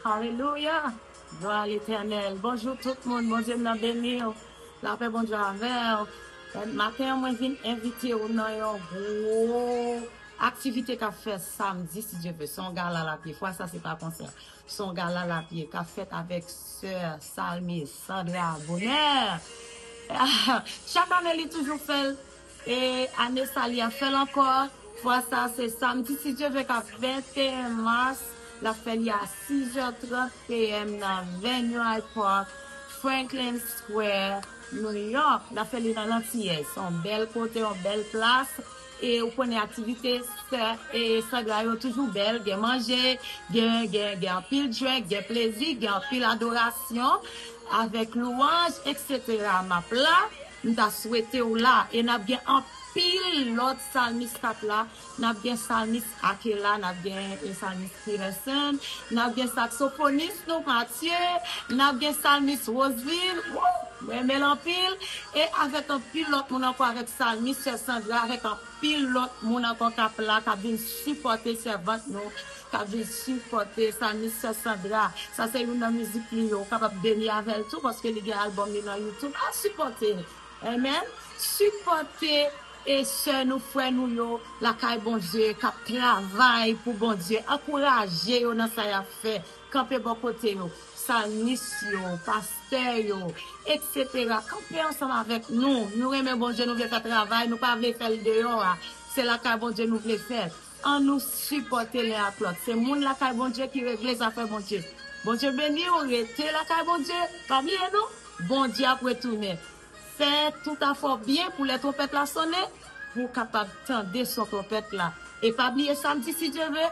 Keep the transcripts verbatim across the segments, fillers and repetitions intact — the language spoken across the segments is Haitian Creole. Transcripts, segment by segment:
Alelouya! Glwa a Letènèl. Bonjou tout moun. Bondye m nan beni w. Lapè Bondye avè w. Maten an, mwen vin envite w nan yon gwo aktivite k ap fèt samdi, si Dye vle. Se yon gala l ap ye. Fwa sa, se pa konsè. Se yon gala l ap ye k ap fèt avèk sè Salmis Sandra Bonheur. Chak ane, li toujou fè l. E ane sa, li ap fè l ankò. Fwa sa, se samdi, si Dye vle, k ap venteyen mas. L ap fè li a sizè trant pm nan Venue Hyde Park, Franklin Square, New York. L ap fè li nan Lantiyè. Se yon bèl kote, yon bèl plas. E ou konnen aktivite sè e Sandra yo toujou bèl. Gen manje, gen, gen, gen anpil drink, gen plezi, gen anpil adorasyon avèk lwanj, etsetera. M ap la, m ta swete w la. E n ap gen anpil lòt salmis k ap la. N ap gen salmis Akela, n ap gen e salmis Peterson, n ap gen saksofonis nou, Mathieu, n ap gen salmis Roseville, wou, mwen renmen l anpil, e avèk anpil lòt moun ankò, avèk salmis sè Sandra, avèk anpil lòt moun ankò k ap la, k ap vin sipòte sèvant nou, k ap vin sipòte salmis sè Sandra. Sa se youn nan mizik li yo, ou kapab beni avè l tou, paske li gen albòm li nan YouTube. Al sipòte l. Amen. Sipòte e sè nou, frè nou yo, lakay Bondye, k ap travay pou Bondye. Ankouraje yo nan sa y ap fè. Kanpe bò kote yo. Salmis yo, pastè yo, etsetera. Kanpe ansanm avèk nou. Nou renmen Bondye, nou vle fè travay, nou pa vle fè l deyò a. Se lakay Bondye nou vle fè l. Ann nou sipòte len ak lòt. Se moun lakay Bondye ki regle zafè Bondye. Bondye beni w, rete lakay Bondye. Pa bliye non, Bondye ap retounen. Fè tout afè w byen pou lè twonpèt la sonnen, pou w kapab tande son twonpèt la. E pa bliye samdi, si Dye vle,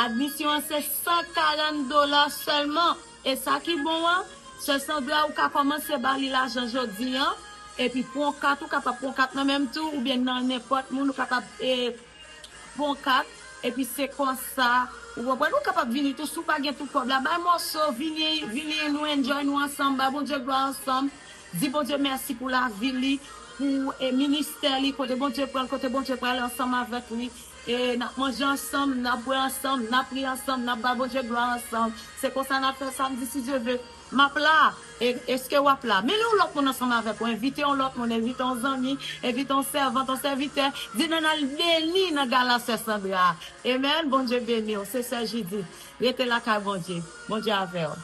admisyon an se san karant dola sèlman. E sa ki bon an, sè Sandra, ou ka kòmanse ba li lajan jodi an, epi pran kat, ou kapab pran kat nan men m tou, oubyen nan nenpòt moun, ou kapab e, pran kat, epi se konsa, ou konprann, ou kapab vini tou, si w pa gen tout kòb la, bay mòso, vini, vini, nou enjoy nou ansanm, ba Bondye glwa ansanm, di Bondye mèsi pou lavi li, pou e, ministè li, kote Bondye pran l, kote Bondye pral ansanm avèk li. E n ap manje ansanm, n ap bwè ansanm, n ap ri ansanm, n ap ba Bondye glwa ansanm. Se konsa n ap fè samdi, si Dye vle. M ap la. E, èske w ap la? Men yon lòt moun ansanm avèk ou. Envite yon lòt moun. Envite yon zanmi. Envite yon sèvant, yon sèvitè. Di nou n al beni nan gala sè Sandra. Amen. Bondye beni w. Se sè Jidit. Rete lakay Bondye. Bondye avè w.